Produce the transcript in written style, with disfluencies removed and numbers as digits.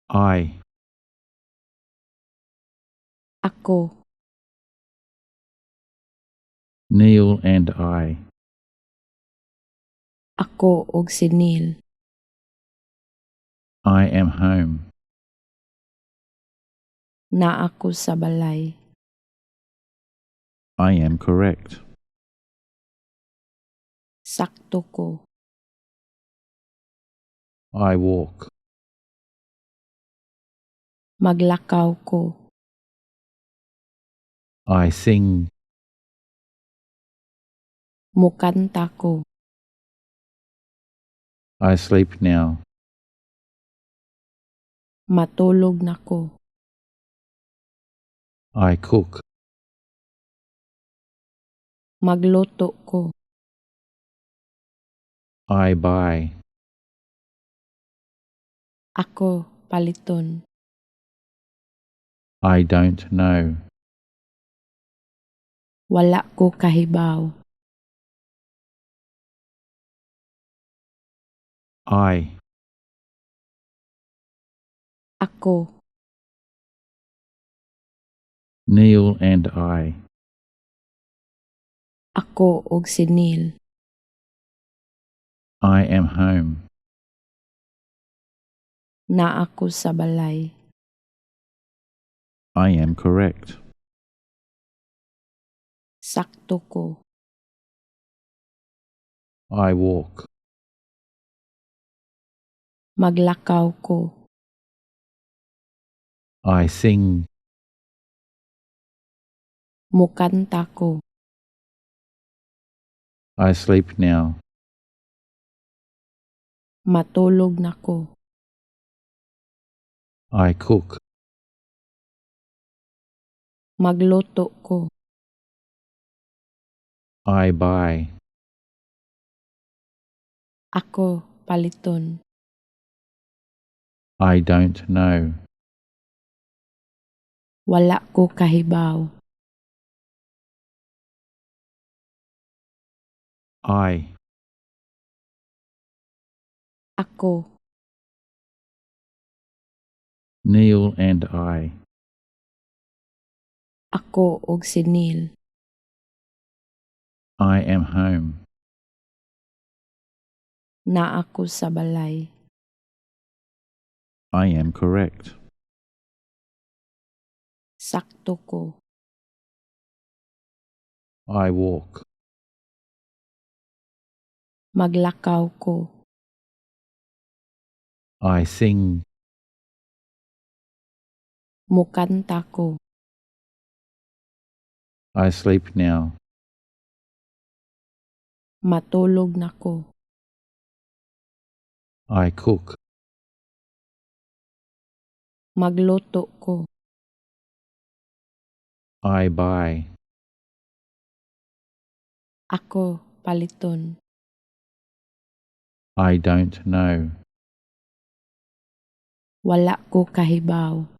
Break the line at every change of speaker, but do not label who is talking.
I.
Ako.
Neil and I.
Ako ug si Neil.
I am home.
Naa ko sa balay.
I am correct.
Sakto ko.
I walk.
Maglakaw ko.
I sing.
Mukanta ko.
I sleep now.
Matulog na ko.
I cook.
Magluto ko.
I buy.
Ako paliton.
I don't know.
Wala ko kahibaw.
I.
Ako.
Neil and I.
Ako ug si Neil.
I am home.
Naa ko sa balay.
I am correct.
Sakto ko.
I walk.
Maglakaw ko.
I sing.
Mukanta ko.
I sleep now.
Matulog na ko.
I cook.
Magluto ko.
I buy.
Ako paliton.
I don't know.
Wala ko kahibaw.
I.
Ako.
Neil and I.
Ako ug si Neil.
I am home.
Naa ko sa balay.
I am correct.
Sakto ko.
I walk.
Maglakaw ko.
I sing.
Mukanta ko.
I sleep now.
Matulog na ko.
I cook.
Magluto ko.
I buy.
Ako paliton.
I don't know.
Wala ko kahibaw.